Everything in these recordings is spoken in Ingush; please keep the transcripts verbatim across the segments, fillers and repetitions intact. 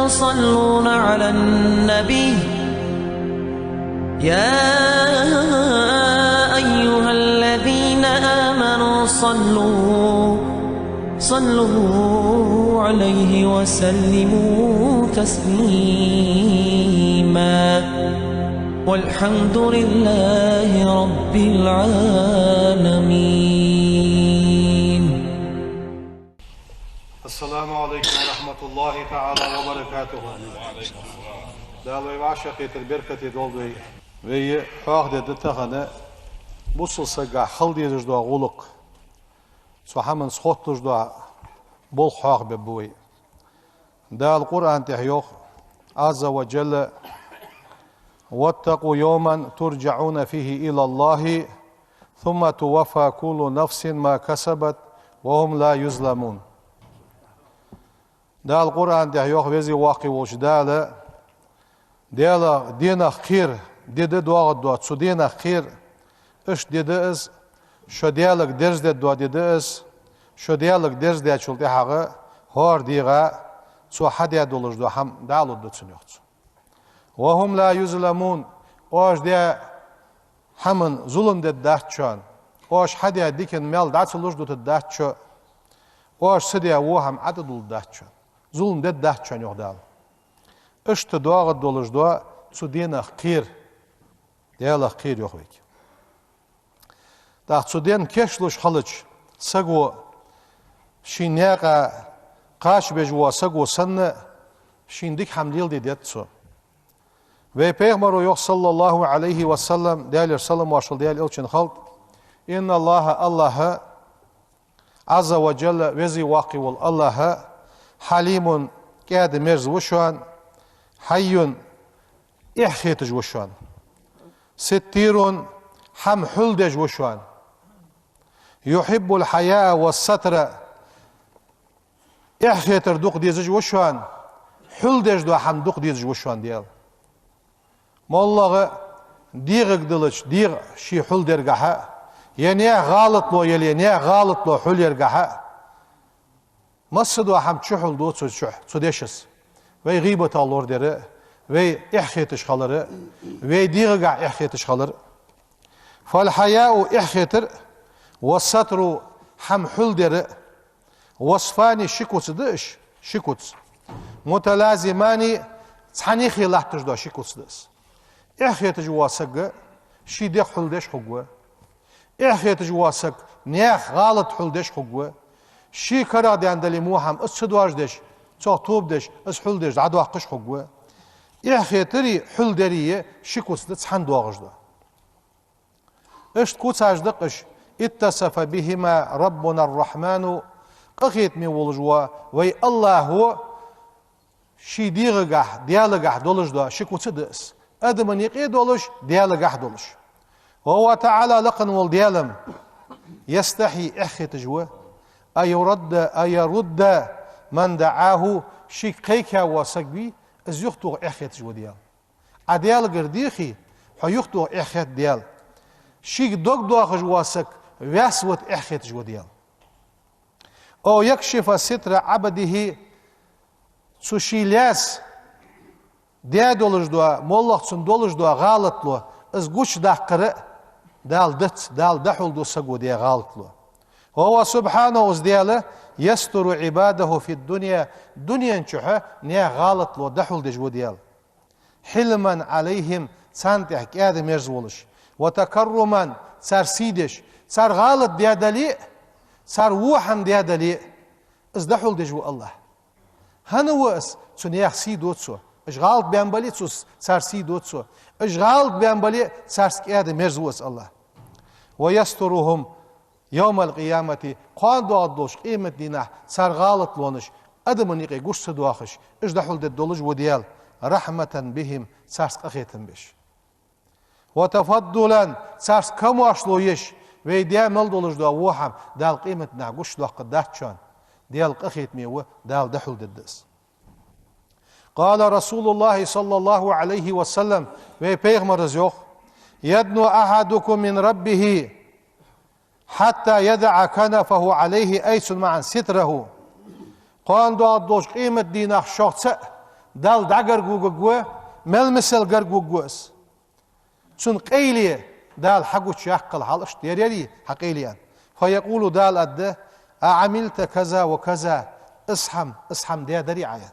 يصلون على النبي، يا أيها الذين آمنوا صلوا، صلوا عليه وسلموا تسليما. والحمد لله رب العالمين. السلام عليكم ورحمة الله تعالى وبركاته. Дала вай вӀашагӀкхетар беркате долда вай. Вай хьоахадергда тахан бусалба сагагахьа хила дезаш дола гӀулакх, цу хӀаманца хотталуш дола болх хьоахабергба вай. Дала Къуръан тӀа йоах, عز وجل: واتقوا يوما ترجعون فيه إلى الله ثم توفى كل نفس ما كسبت وهم لا يظلمون. Дала Къуръан тӀа йоах, Веза-Воккха волча Дала: Даьлах денах кхера ди да доагӀаргдола, цу денах кхера. Иштта ди да из, шо Даьлага дерзадергдола ди да из, шо Даьлага дерзадечул тӀехьагӀа хӀара дегӀа цо хьадаь долаш дола хӀама дӀалургда цунна, йоах цо. وهم لا يظلمون, оаш даь хӀаман зулам дергдац шоана, оаш хьадаь дикан маьл дӀа ца луш дутаргдац шо, оаш ца даь во хӀама Ӏа тӀадулларгдац шоана. Зулам дергдац шоана, йоах Дала. Иштта доагӀаргдолаш дола цу денах кхера, Даьлах кхера, йоах вайга. ТӀаккха цу денна кийчлуш хилча, саго ший наькъа кхача беш вола саго санна, шийна дика хӀама леладе деза цо. Вай Пайхамаро йоах, صلى الله عليه وسلم, Даьлера салам-моаршал Даьла Элчанна хилда: إن الله, АллахӀ, عز وجل, Веза-Воккха вола АллахӀ, حليم, кӀаьда-мерза ва шоана, حي, эхь хеташ ва шоана, ستير, хӀама хьулдеш ва шоана, يحب الحياء والستر, эхь хетар дукха дезаш ва шоана, хьулдеш дола хӀама дукха дезаш ва шоана Даьла. МоллагӀа дегӀага диллача дегӀ ший хьулдергахьа, е наьха гӀалатло яле, наьха гӀалатло хьулергахьа, массадола хӀама чухьулду цу чухь, цу дешаца. Вай гӀийбатах лорадар, вай эхь хеташ хилар, вай дегӀагахьа эхь хеташ хилар. فالحياء, эхь хетар, والستر, хӀама хьулдар, وصفان, ши куц да уж, ши куц, متلازمان, цхьан юхе латташ дола ши куц да уж. Эхь хеташ вола саг ший дегӀ хьулдеш хургва. Эхь хеташ вола саг наьха гӀалат хьулдеш хургва. Ший карагӀдаьнна дале во хӀама, из ца доаржадеш, цох тоба деш, из хьулдеш дӀадоаккхаш хургва. Эхь хетари хьулдари ши куц да цхьана доагӀаш дола. Иштта куцаш да-кх уж: اتصف بهما ربنا الرحمن, къахетаме волаш вола вай АллахӀо ший дегӀагахьа, Даьлагахьа долаш дола ши куц да из. Адаман юкъе долаш, Даьлагахьа долаш. وهو تعالى, лакха вола Даьла-м, يستحي, эхь хеташ ва, أن يرد، أن يرد من دعاه, шийга кхайка вола саг вий, из юхатоха эхь хеташ ва Даьла. Ӏа Даьлагара дехе, хьо юхатоха эхь хет Даьла. Шийга дог доахаш вола саг ваьсса вита эхь хеташ ва Даьла. أو يكشف ستر عبده, цу ший лаьца даь долаш дола, моллагӀа цунна долаш дола гӀалатло, из гучадаккхар Дала дац, Дала дӀахьулду саго даь гӀалатло. وهو سبحانه, из Даьла, يستر عباده في الدنيا, дунен чухь наьха гӀалатло дӀахьулдеш ва Даьла. حلما عليهم, царна тӀехь кӀаьда-мерза волаш, وتكرما, цар сий деш, цар гӀалат даь дале а, цар во хӀама даь дале а, из дӀахьулдеш ва АллахӀ. ХӀана ва из? Цу наьха сий ду цо. Уж гӀалат баьнна бале а, цу с-, цар сий ду цо. Уж гӀалат баьнна бале а, царца кӀаьда-мерза ва из АллахӀ. ويسترهم يوم القيامة, кхоана доагӀаргдолча къематдийнахьа цар гӀалатлонаш адаман юкъе гуш ца доахаш, уж дӀахьулдергдолаш ва Даьла, رحمة بهم, царца къахетам беш. وتفضلا, царца камоаршало еш, вай даь мел долаш дола во хӀама Дала къематдийнахьа гучадоаккхаргдац шоана. Даьла къахетаме ва, Дала дӀахьулдергда из. قال رسول الله صلى الله عليه وسلم, вай Пайхамара йоах: يدنو أحدكم من ربه حتى يضع كنفه عليه, айса маӀан ستره. Кхоана доагӀаргдолча къематдийнахьа шух цаӀ Далла дӀагаргавугаргва, мел-масал гаргавугаргва из. Цун къайле Дала хьагучаяккхал хьал иштта деррига хьа къайле аьнна. فيقول, Дала аргда: «أعملت كذا وكذا؟» Из хӀама, из хӀама даьдарий Ӏа аьнна.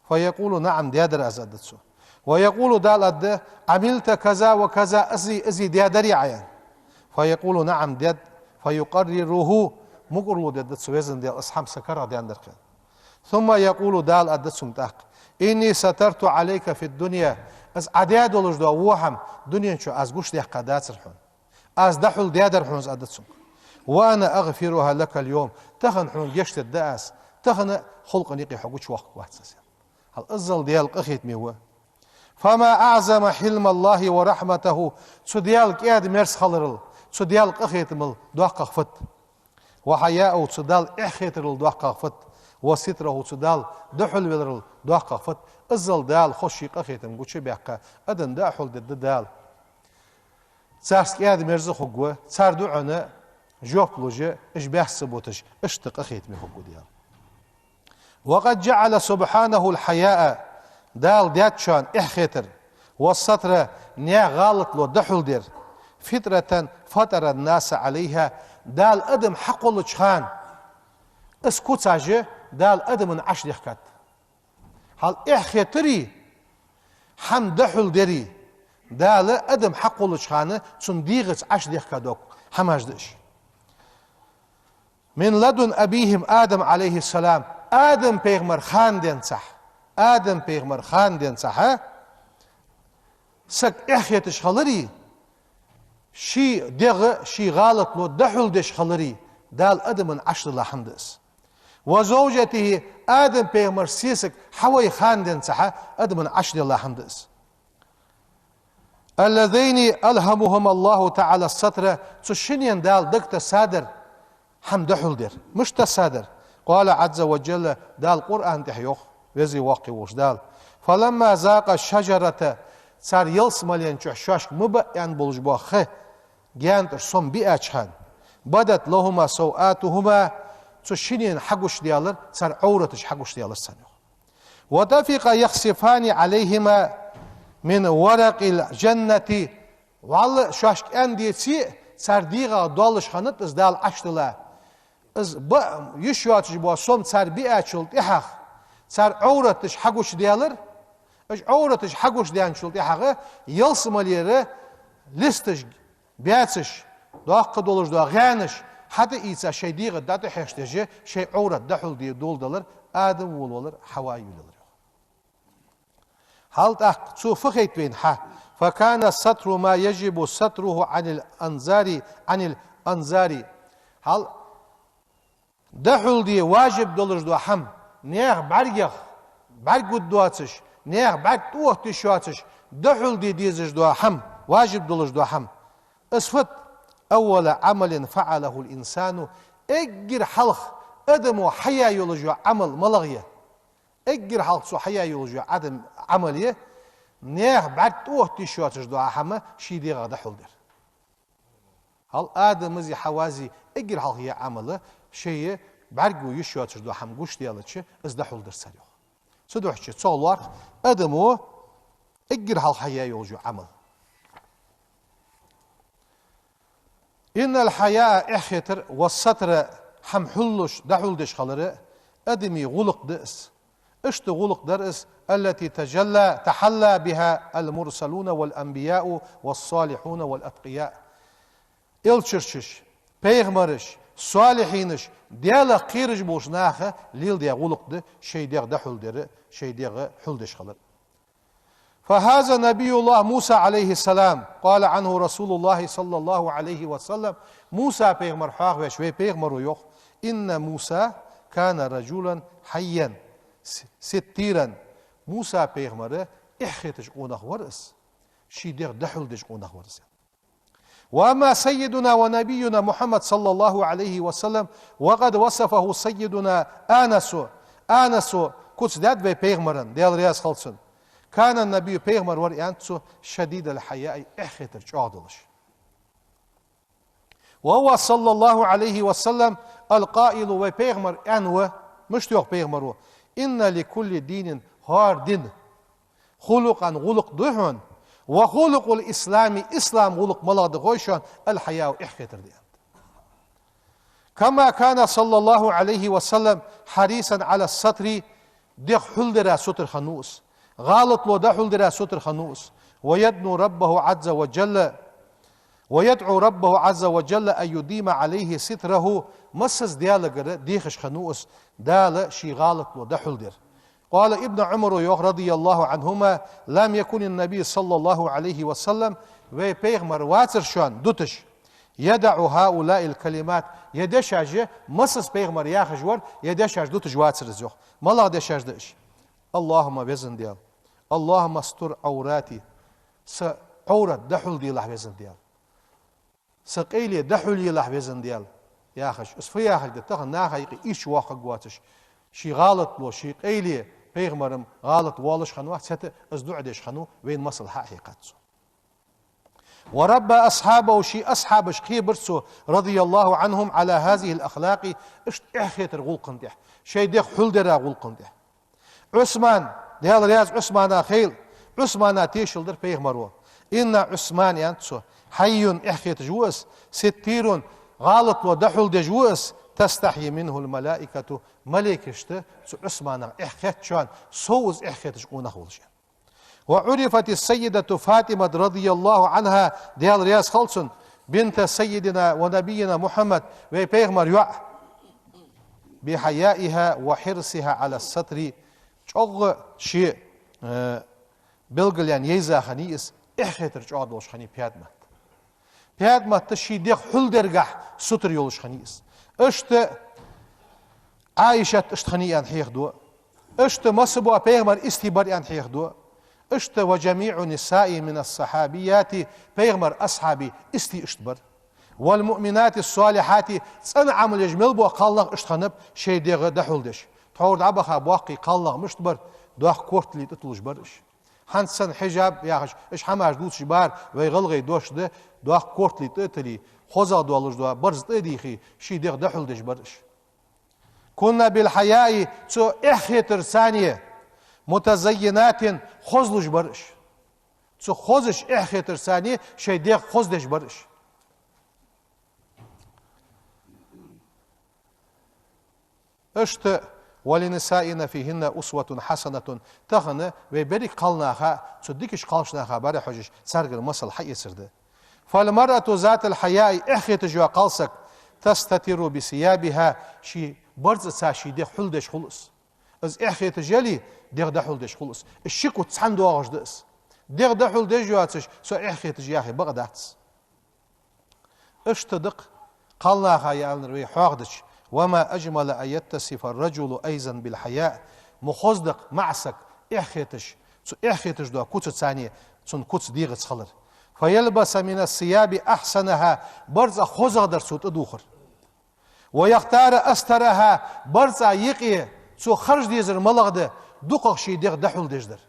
فيقول: «نعم, даьдар аз», аргда цо. ويقول, Дала аргда: «عملت كذا وكذا؟» Из, из даьдарий Ӏа аьнна. فيقول: «نعم, даьд». فيقرره, мукӀарло дергда цо, Везан Даьла, из хӀама са карагӀдаьннадар аьнна. ثم يقول, Дала аргда цунга тӀаккха: «إني سترت عليك في الدنيا». Из Ӏа даь долаш дола во хӀама дунен чу аз гучадаьккха дацар хьона. Аз дӀахьулдаьдар хьона из, аргда цунга. «وأنا أغفرها لك اليوم». Тахан хьона гешт дергда аз. Тахан халкъа юкъе хьо гучавоаккхаргвац аз. Хьал иззал Даьла къахетаме ва. «فما أعظم حلم الله ورحمته». Цу Даьла кӀаьда-мерза хиларал, цу Даьла къахетамал доккхагӀа фуд. «وحياءه», цу Далла эхь хетарал доккхагӀа фуд. «وستره», цу Далла духьалваларал доккхагӀа фуд. Иззал Дала хоза ший къахетам гучабаьккха, адам дӀахьулдергда Дала. Царца кӀаьда-мерза хургва, цар дуӀанна жоп луш, уж баьсса буташ, иштта къахетаме хургва Даьла. «وقد جعل سبحانه الحياء», Дала даьд шоана эхь хетар, «والستر», наьха гӀалатло дӀахьулдар, «فطرة فطر الناس عليها», Дала адам хьакхоллача хана, из куцаш Дала адамна Ӏочудехкад. Хьал эхь хетарий, хӀама дӀахьулдарий, Дала адам хьакхоллача хана цун дегӀаца Ӏочудехка дола хӀамаш да уж. «من لدن أبيهم آدم عليه السلام», Адам пайхамара хана денз, Адам пайхамара хана денз саг эхь хеташ хиларий, ший дегӀ, ший гӀалатло дӀахьулдеш хиларий, Дала адамна Ӏочудилла хӀама да из. «وزوجته», Адам пайхамара сесаг Хьавай хана денз адамна Ӏочудилла хӀама да из. «اللذين ألهمهما الله تعالى الستر», цу шиннена Дала дагатессадар хӀама дӀахьулдар. Мишта тессадар? «قال عز وجل», Дала Къуръана тӀа йоах, Веза-Воккха волча Дала: «فلما ذاقا الشجرة», цар ялсмален чу шоашка ма баа аьнна болаш бола хи, гаьна тӀара сом биача хана, «بدت لهما سوآتهما», цу шиннена хьагучадаьлар, цар Ӏовраташ хьагучадаьлар царна, йоах. «وطفقا يخصفان عليهما من ورق الجنة», вӀалла шоашка аьнна деце а, цар дегӀа долаш хиннад из Дала Ӏочудилла. Из баа йиш йоацаш бола сом цар биачул тӀехьагӀа, цар Ӏовраташ хьагучадаьлар, уж Ӏовраташ хьагучадаьнначул тӀехьагӀа ялсмалера листаш, баьцаш, доккха долаш дола гӀаьнаш хьатӀаийца шоай дегӀа тӀа тӀахьош деш, шоай Ӏоврат дӀахьулде доладелар Адам волавалар, Хьава йолавалар. Хьал тӀаккха цо фу хайт вайна хьа? «فكان الستر ما يجب ستره عن الأنظار، عن الأنظار». Хьал дӀахьулде важиб долаш дола хӀама, наьха бӀаргех бӀаргагургдоацаш, наьха бӀарг тӀаоттадеш йоацаш, дӀахьулде дезаш дола хӀама, важиб долаш дола хӀама. Из фуд? «أول عمل فعله الإنسان», эггара хьалха адамо хьаяь йолаш йола Ӏамал малагӀа я? Эггара хьалха цо хьаяь йолаш йола Ӏадам Ӏамал я, наьха бӀарг тӀаоттадеш йоацаш дола хӀама ший дегӀа дӀахьулдар. Хьал Адамази Хьавази эггара хьалха яь Ӏамал, шоай бӀаргаго йиш йоацаш дола хӀама гучадаьлча, из дӀахьулдар цар, йоах. Цудухьа цох лоархӀ адамо эггара хьалха хьаяь йолаш йола Ӏамал. «إن الحياء», эхь хетар, «والستر», хӀама хьуллуш, дӀахьулдеш хилар, адамий гӀулакх да из. Иштта гӀулакх дар из, «التي تجلى، تحلى بها المرسلون والأنبياء والصالحون والأتقياء». Элчарчаш, пайхамараш, солихьинаш, Даьлах кхераш болча наха леладаь гӀулакх да шоай дегӀ дӀахьулдар, шоай дегӀ хьулдеш хилар. «فهذا نبي الله موسى عليه السلام، قال عنه رسول الله صلى الله عليه وسلم». Муса пайхамар хьоахавеш вай пайхамаро йоах: «إن موسى كان رجلا حيا س-، ستيرا». Муса пайхамар эхь хеташ къонах вар из, ший дегӀ дӀахьулдеш къонах вар из. «وأما سيدنا ونبينا محمد صلى الله عليه وسلم، وقد وصفه سيدنا أنس». Анаса куц даьд вай пайхамара, Даьла раьза хилва цунна. «كان النبي», пайхамар вар, аьннад цо, «شديد الحياء», эхь хетар чӀоагӀа долаш. «وهو صلى الله عليه وسلم القائل», вай пайхамар аьннад, мишта йоах пайхамаро: «إن لكل دين хӀара дина хулукъан гӀулакх да хьона, وخلق الإسلام, ислама гӀулакх малагӀа да хой шоана, الحياء, эхь хетар да, аьннад. كما كان صلى الله عليه وسلم حريصا على الستر, дегӀ хьулдара сутара хиннав из, гӀалатло дӀахьулдара сутара хиннав из, ويدعو ربه عز وجل ويدعو ربه عز وجل أن يديم عليه ستره, массаза Даьлагара дехаш хиннав из, Дала ший гӀалатло дӀахьулдар. قال ابن عمر, йоах, رضي الله عنهما: لم يكن النبي صلى الله عليه وسلم, вай пайхамар вацар шоана дуташ, يدع هؤلاء الكلمات, ер дешаш, массаза пайхамар яхаш вар, ер дешаш дуташ вацар из, йоах. МалагӀа дешаш да уж? اللهم, везан Даьла, اللهم استر عوراتي, са Ӏоврат дӀахьулделахь, везан Даьла. Са къайле дӀахьулъелахь, везан Даьла, яхаш. Из фу яхилга да? Тахан наха юкъе ийрча воаккхаргвоацаш, ший гӀалатло, ший къайле пайхамара гӀалат воалаш хиннавац, цхьатта из дуӀа деш хиннав, вайна масал хьахьекхад цо. وربى أصحابه, ший асхьабаш кхебар цо, رضي الله عنهم، على هذه الأخلاق, иштта эхь хетара гӀулакха тӀа, шоай дегӀ хьулдара гӀулакха тӀа. Ӏусман, Даьла раьза Ӏусманах хийла, Ӏусмана тешал дир пайхамаро. إن عثمان, аьннад цо, حي, эхь хеташ ва из, ستير, гӀалатло дӀахьулдеш ва из, تستحي منه الملائكة, малейкашта цу Ӏусманах эхь хет шоана, сов из эхь хеташ къонах волаш. وعرفت السيدة فاطمة رضي الله عنها, Даьла раьза хилва цунна, بنت سيدنا ونبينا محمد, вай пайхамара йоӀ, بحيائها وحرصها على الستر, чӀоагӀа ше, э, белгалъяьнна йайза хиннай из, эхь хетар чӀоагӀа долаш хиннай Пятмат. Пятмат ший дегӀ хьулдаргахь сутара йолаш хиннай из. Иштта Ӏайшат иштта хиннай аьнна хьехаду. Иштта масса бола пайхамар истий бар аьнна хьехаду. Иштта وجميع النساء من الصحابيات, пайхамара асхьабий истий иштта бар. والمؤمنات الصالحات, цӀена Ӏамал еш мел бола кхалнах иштта хиннаб, шоай дегӀ дӀахьулдеш. Тхьовра дӀабаха боккхий кхалнах мишта бар, доккха корта тӀа туллаш бар уж. ХӀанз санна хьиджаб яхаш, уж хӀамаш дувцаш бар, вай гӀалгӀай дош да, доккха корта тӀа а тилле, хозагӀа долаш дола барзкъа тӀа а дийхе, ший дегӀ дӀахьулдеш бар уж. كن بالحياء, цу эхь хетарца, متزينات, хозлуш бар уж. Цу хозача эхь хетарца шоай дегӀ хоздеш бар уж. Иштта, ولنسائنا فيهن أسوة حسنة. Тахан вай берригача кхалнаха, цу дикача кхалнаха бӀарахьежаш, царгара масал хьаэцар да. فالمرأة ذات الحياء, эхь хеташ йола кхалсаг, تستتر بثيابها, ший барзкъаца ший дегӀ хьулдеш хул из. Из эхь хеташ яле, дегӀ дӀахьулдеш хул из. Из ши куц цхьана доагӀаш да из. ДегӀ дӀахьулдеш йоацаш, со эхь хеташ я яхе бакъ дац. Иштта да-кх кхалнаха аьннар вай хьоахадича: وما أجمل أن يتصف الرجل أيضا بالحياء. Ма хоза да-кх маӀа саг эхь хеташ, цу эхь хеташ дола куцаца цун куц дегӀаца хилар. فيلبس من الثياب أحسنها, барзкъа хозагӀдар цо тӀадувхар. ويختار أسترها, барзкъа юкъе цо харжа дезар малагӀа да, дукхагӀа ший дегӀ дӀахьулдеш дар.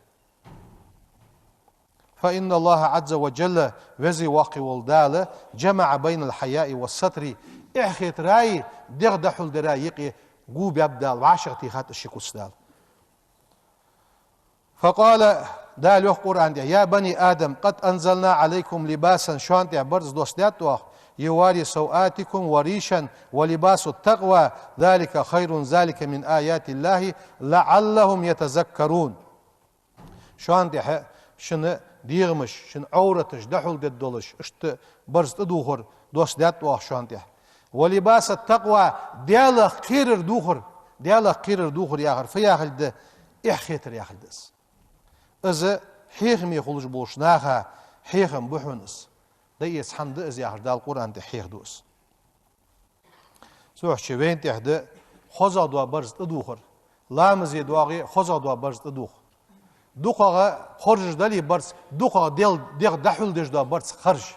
فإن الله عز وجل, Веза Воккха вола Дала, جمع بين الحياء والستر, эхь хетареи дегӀ дӀахьулдареи юкъе гу баьб Дала, вӀашагӀтехад уж ши куц Дала. فقال, Дала йоах Къуръан тӀа: يا بني آدم قد أنزلنا عليكم لباسا, шоана тӀа барзкъа доссадаьд оаха, يواري سوآتكم وريشا ولباس التقوى ذلك خير ذلك من آيات الله لعلهم يتذكرون. Шоана тӀа шун дегӀамаш, шун Ӏовраташ дӀахьулдергдолаш, иштта барзкъа тӀадувхар доссадаьд оаха шоана тӀа. ولباس التقوى, Даьлах кхерар дувхар, Даьлах кхерар дувхар яхар фу яхилга да? Эхь хетар яхилга да из. Из хьехаме хулаш болча наха хьехам ба хьона из. ДӀаэца хӀама да из яхаш, Дала Къуръан тӀа хьехаду из. Цудухьа вайна тӀехь да хозагӀа дола барзкъа тӀадувхар. Ламазе доагӀе хозагӀа дола барзкъа тӀадувха. ДукхагӀа хоржаш дале барзкъа, дукхагӀа дел-, дегӀ дӀахьулдеш дола барзкъа харжа.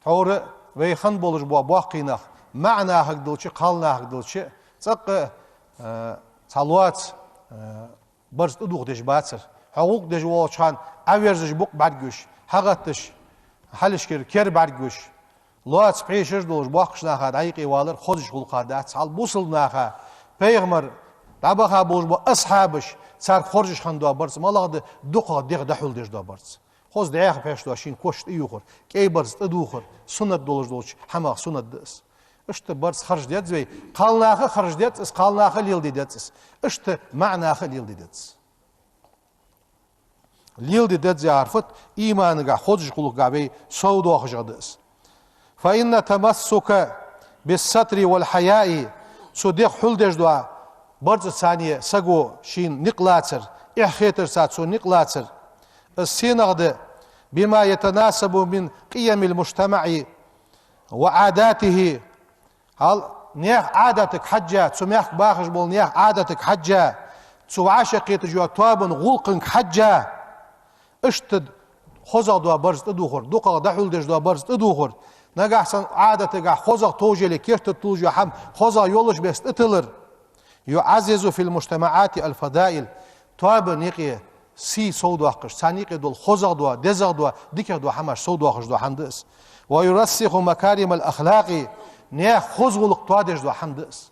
Тхьовра вай хинна болаш бола боккхий нах, маӀа нахага долча, кхалнахага долча, цӀаккха, э, цхьа лоаца, э, барзкъа тӀадувхадеш бацар. Хьо гӀулакх деш волча хана Ӏоверзаш букъ бӀаргагуш, хьагӀатташ, хьалхашкара кер бӀаргагуш, лоаца пхьешаш долаш боккхача наха дӀаюкъевалар хозача гӀулакха дац. Хьал бусалба наха, пайхамар дӀабаха болаш бола асхьабаш, Цар хоржаш хинна дола барзкъа малагӀа да? ДукхагӀа дегӀ дӀахьулдеш дола барзкъа. Хоза дӀаьха пхьош дола шин кош тӀаювхар, кӀай барзкъа тӀадувхар, суннат долаш долча хӀамах суннат да из. Иштта барзкъа харжа деза вай, кхалнаха харжа деза из, кхалнаха леладе деза из. Иштта маӀанаха леладе деза из. Леладе деза яхар фуд? Иманагахь, хозача гӀулакхагахь вай совдоахаш да из. فإن التمسك بالستر والحياء, цу дегӀ хьулдеш дола барзкъаца саго шийна никъ лацар, эхь хетарца цо никъ лацар, из сенах да? بما يتناسب من قيم المجتمع وعاداته. Хьал наьха Ӏадатага хьежжа, цу мехка бахаш бола наьха Ӏадатага хьежжа, цу вӀашагӀкхеташ йола тоабан гӀулакхага хьежжа, иштта хозагӀа дола барзкъа тӀадувхар, дукхагӀа дӀахьулдеш дола барзкъа тӀадувхар, нагахьа санна Ӏадатагахь хозагӀа товжале, керта тӀа туллаш йола хӀама хозагӀа йолаш беса тӀатиллар. يعزز في المجتمعات الفضائل. Тоабан юкъе сий совдоаккхаш, царна юкъе дола хозагӀа дола, дезагӀа дола, дикагӀа дола хӀамаш совдоахаш дола хӀама да из. ويرسخ مكارم الأخلاق. Наьха хоза гӀулакх тоадеш дола хӀама да из.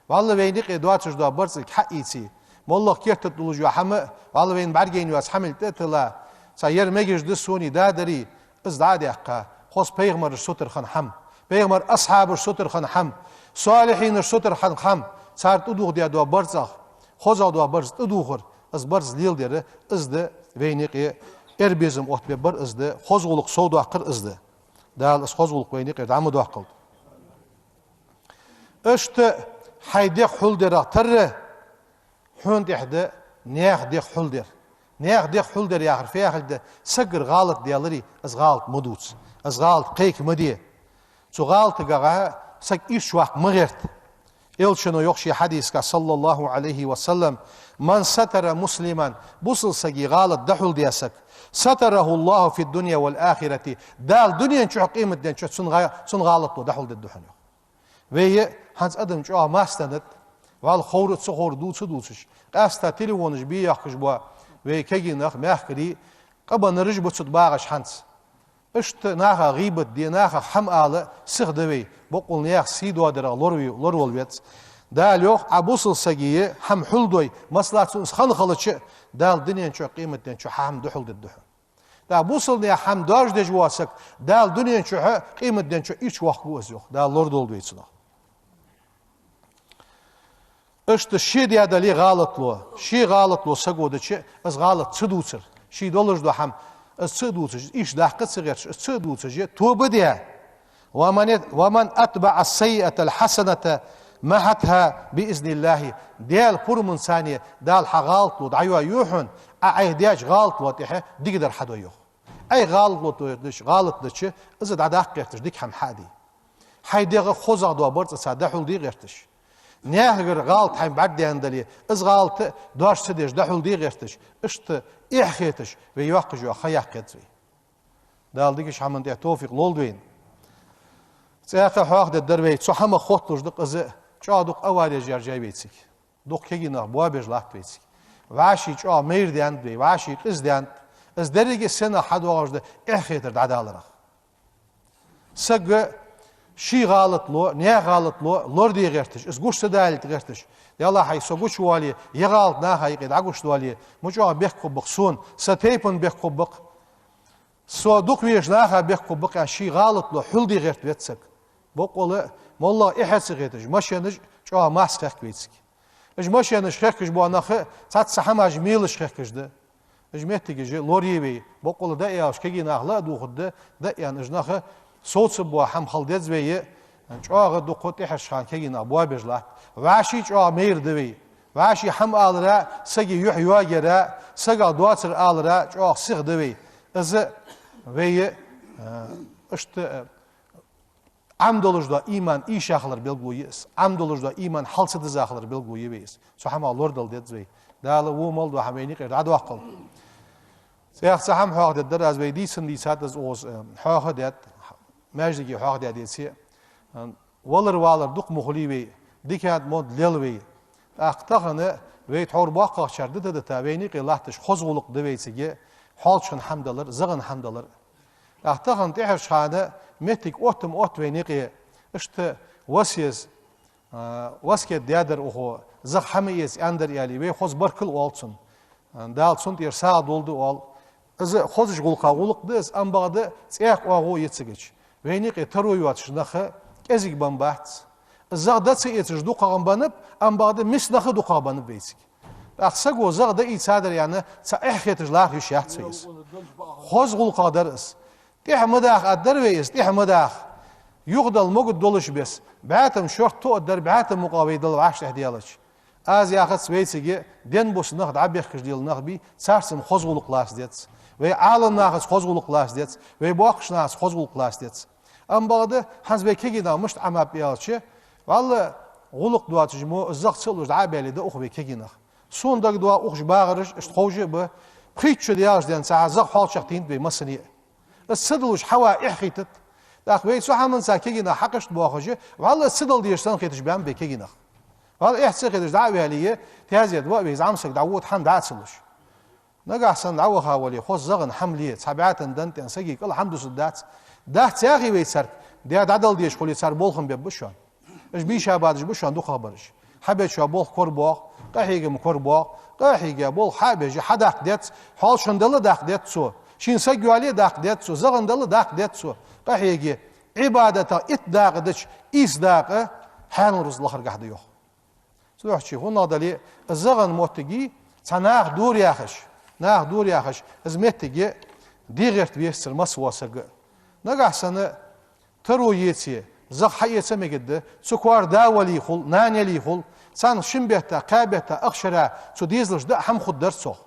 Валлахӏи, вайна юкъе доацаш дола барзкъа хьаийце, моллагӀа керта тӀа дуллаш йола хӀама, валлахӏи, вайна бӀаргайна йоаца хӀамал тӀатилла, цхьа ер мегаш да сона, да дарий, из дӀа а даьккха, хоза пайхамараш сутара хинна хӀама, пайхамара асхьабаш сутара хинна хӀама, солихьинаш сутара хинна хӀама, цар тӀадувхаш дола барзкъа, хозагӀа дола барзкъа тӀадувхар, из барзкъа леладер, из да вайна юкъе эр безам оттабе бар, из да хоза гӀулакх совдоаккхар, из да. Дала из хоза гӀулакх вайна юкъера дӀа ма доаккхалда. Иштта хьай дегӀ хьулдерах тарра, хьона тӀехьа да наьха дегӀ хьулдер. Наьха дегӀ хьулдер яхар фу яхилга да? Саггара гӀалат даьларе, из гӀалат ма дувца, из гӀалат кхайка ма де. Цу гӀалатагахь саг ирча ваккха ма гӀерта. Элчано йоах ший хьадисагахь, صلى الله عليه وسلم: من ستر مسلما, бусалба сага гӀалат дӀахьулдаь саг, ستره الله في الدنيا والآخرة, Дала дунен чухь а къематден чухь а цун гӀа-, цун гӀалатло дӀахьулдергда хьона, йоах. Вай хӀанз адам чӀоагӀа массанахьа, валлахӏи, ховр а, ца ховр а дувца а дувцаш, къаьстта телефонаш бе йоахкаш бола вай кагий нах, мехкарий, къабанараш ба цу тӀа багӀаш хӀанз. Иштта наха гӀийбат де, нахах хӀама ала сиха да вай, боккъал наьха сий доадарах лораве-, лоравала веза. Дала йоах: Ӏа бусалба сага хӀама хьулдой, масала, цунна из хала хилча а, Дала дунен чухь а къематден чухь а хьа хӀама дӀахьулдергда хьона. ТӀаккха бусалба наьха хӀама доаржадеш вола саг Дала дунен чухь а къематден чухь а ирча воаккхаргва из, йоах. Дала лорадолда вай цунах. Иштта ше даь дале гӀалатло, ше гӀалатло саго дича, из гӀалат ца дувцар, ший долаш дола хӀама из ца а дувцаш, иштта даккха а ца гӀерташ, из ца а дувцаш, тоба де. ومن، ومن أتبع السيئة الحسنة محتها بإذن الله. Даьла пурамаца Дала хьа гӀалатло дӀайоаю хьона, Ӏа Ӏайха даьча гӀалатло тӀехьа дикадар хьадой, йоах. Ӏайха гӀалатло тойташ, гӀалат дича, из дӀадаккха гӀерташ, дика хӀама хьа а де. Хьай дегӀ хозагӀа дола барзкъаца дӀахьулде гӀерташ. Наьхагара гӀалат хьайна бӀаргадайна дале, из гӀалат доаржа ца деш дӀахьулде гӀерташ. Иштта эхь хеташ, вай йоаккхаш йола ха яккха еза вай. Дала дикача хӀаман тӀа товфикъ лолда вайна. ЦӀаькха а хьоахадергдар вай, цу хӀамах хотталуш да-кх из, чӀоагӀа дукха авареш яржай вайцига. Дукха кагий нах боабеш латт вайцига. ВӀаший чӀоагӀа майра даьннад вай, вӀаший къиза даьннад. Из деррига а сенах хьадоагӀаш да? Эхь хетар дӀадаларах. Саг ший гӀалатло, наьха гӀалатло лораде гӀерташ, из гуш ца далийта гӀерташ. Далла хьай, со гучавоале, е гӀалат наха юкъе дӀагуш доале, ма чӀоагӀа бехк хургба-кх сона, са тайпан бехк хургба-кх. Со дукха везаш наха бехк хургба-кх аьнна, ший гӀалатло хьулде гӀерта веза саг. Боккъала а, моллагӀа эхь а ца хеташ, машенаш чӀоагӀа масса хехк вайцига. Уж машенаш хехкаш бола нах а цхьацца хӀамаш мелаш хехкаш да. Уж моттигаш лорае вай, боккъала а дӀа а яьлча, кагий наха ла а дувхаргда, дӀа а яьнна, уж нах совцаргбола хӀама хила деза вай, чӀоагӀа дукха тӀехьарча хана кагий нах боабеш латт. ВӀаший чӀоагӀа майра да вай. ВӀаший хӀама алара, сага юхь йоагаяра, сагах доацар алара чӀоагӀа сиха да вай. Из вай, а, иштта, а, Ӏам долаш дола иман ийша хилара белгало я из. Ӏам долаш дола иман хьал ца диза хилара белгало я вай из. Цу хӀамах лорадала деза вай. Дала во мел дола хӀама вайна юкъера дӀадоаккхалда. ЦӀаькха цхьа хӀама хьоахадергдар аз, вай дийцар дийцад аз укхаза, э, хьоахадаьд, маьждиге хьоахадаьдеце, э, валар-валар дукха ма хулий вай, дикан мотт лел вай. ТӀаккха тахан вай тхьовра боккхагӀчар дита-дита, вайна юкъе латташ хоза гӀулакх да вайцига, хьоалча хана хӀама далар, захан хӀама далар. ТӀаккха тахан тӀехьарча хана моттиг отта ма отт вайна юкъе, иштта вац из, А, васкет даьдар укхо, зах хӀама эца аьннадар аьле, вай хоза баркал оал цунна. А, Дала цунна тӀера сагӀа долда оал. Из хозача гӀулакха гӀулакх да из, ам бакъда цӀаькха оагӀув я цига. Вайна юкъе таро йоацаш нах кӀезига беннабац. Из зах да ца эцаш дукхагӀа беннаб, ам бакъда миска нах дукхагӀа беннаб вайцига. ТӀаккха саго зах да ийцадар аьнна, цхьа эхь хеташ лархӀа йиш яц вай из. Хоза гӀулакхах дар из. ТӀехьа ма даха, аргдар вай из, тӀехьа ма даха. Юхадала могаш долаш беса, бӀаь тӀем шортта тоъаргдар, бӀаь тӀем мукъагӀа вай Дала вӀаштӀехьадаьлча. Аз яхац вайцига денбоса нах дӀабехкаш лела нах бий, царца-м хоза гӀулакх лаца деза. Вай Ӏаламнахаца хоза гӀулакх лаца деза. Вай боккхийча нахаца хоза гӀулакх лаца деза. Ам бакъда, хӀанз вай кегий нах мишта Ӏамаб аьлча, валлахӀи, гӀулакх доацаш мо, зах ца луш дӀа а баьле, да укх вай кегий нах. Сона дагадоагӀа укх чу багӀараш, иштта ховш а ба, пхийтта шу даьлча денз цхьа зах хьоалчагӀа тийнад вай массане а. Из ца далуш хьава эхь хийтад. ТӀаккха вай цу хӀаманца кегий нах хьакхашта боахаш, валлахӀи, из ца дала дезаш санна хеташ баьннаб вай кегий нах. ВаллахӀи, эхь ца хеташ дӀа а ваьле, таьзета ва а вай, зӀамсаг дӀавода, хӀама дӀа а ца луш. Нагахьа санна дӀаваха вале, хоза зӀагӀан хӀама ле, цхьа бӀаь тӀем денна тӀен сага кӀал хӀама дусаргдац. Дац яхе вай царга, даь дӀадала дезаш хуле, цар болх-м бергба шоана. Уж бийша бадаш ба шоана дукхагӀбараш. Хьабечоа болх корабоагӀа, къахьега-м корабоагӀа, къахьега болх хьа а беш, хьадаккха деза, хьоалчагӀа хинна дале даккха деза цо, шийна саг йоале даккха деза цо, зӀагӀа хинна дале даккха деза цо, къахьега. Ӏибадатах итт дакъа дича, ийс дакъа хьанал рузкъа лахаргахьа да йоах. Цудухьа хӀаннагӀа дале а, из зӀагӀан моттиге цхьа нах дора яхаш, нах дора яхаш, из моттиг дегӀерта везацар масса вола саг а. Нагахьа санна таро еце, зах хьаэца мегаргда, цу коара да вале хул, нана яле хул, царна шин бетта, кхаь бетта, ах шера цу дезалашта даа хӀама хургдар цох.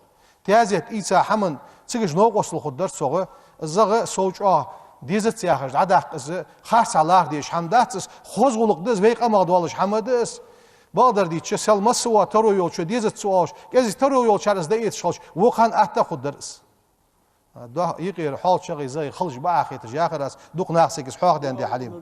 Таьзет ийца хӀаман цига новкъостал хургдар цох. ЗӀагӀа сов чӀоагӀа дезац яхаш дӀадаккха из харцахьа лархӀа дезаш хӀама дац из, хоза гӀулакх да из, вай къамах доаллаш хӀама да из. Бакъдар дийцача, сел масса вола таро йолчо дезац ца оалаш, кӀезига таро йолчар из дӀаэцаш хилча, вокхан атта а хургдар из. Дох-, юкъера хьоалчагӀеи зӀагӀеи халаш ба Ӏа хеташ яхар аз, дукха нах сага из хьоахадаьннад, Хьалим.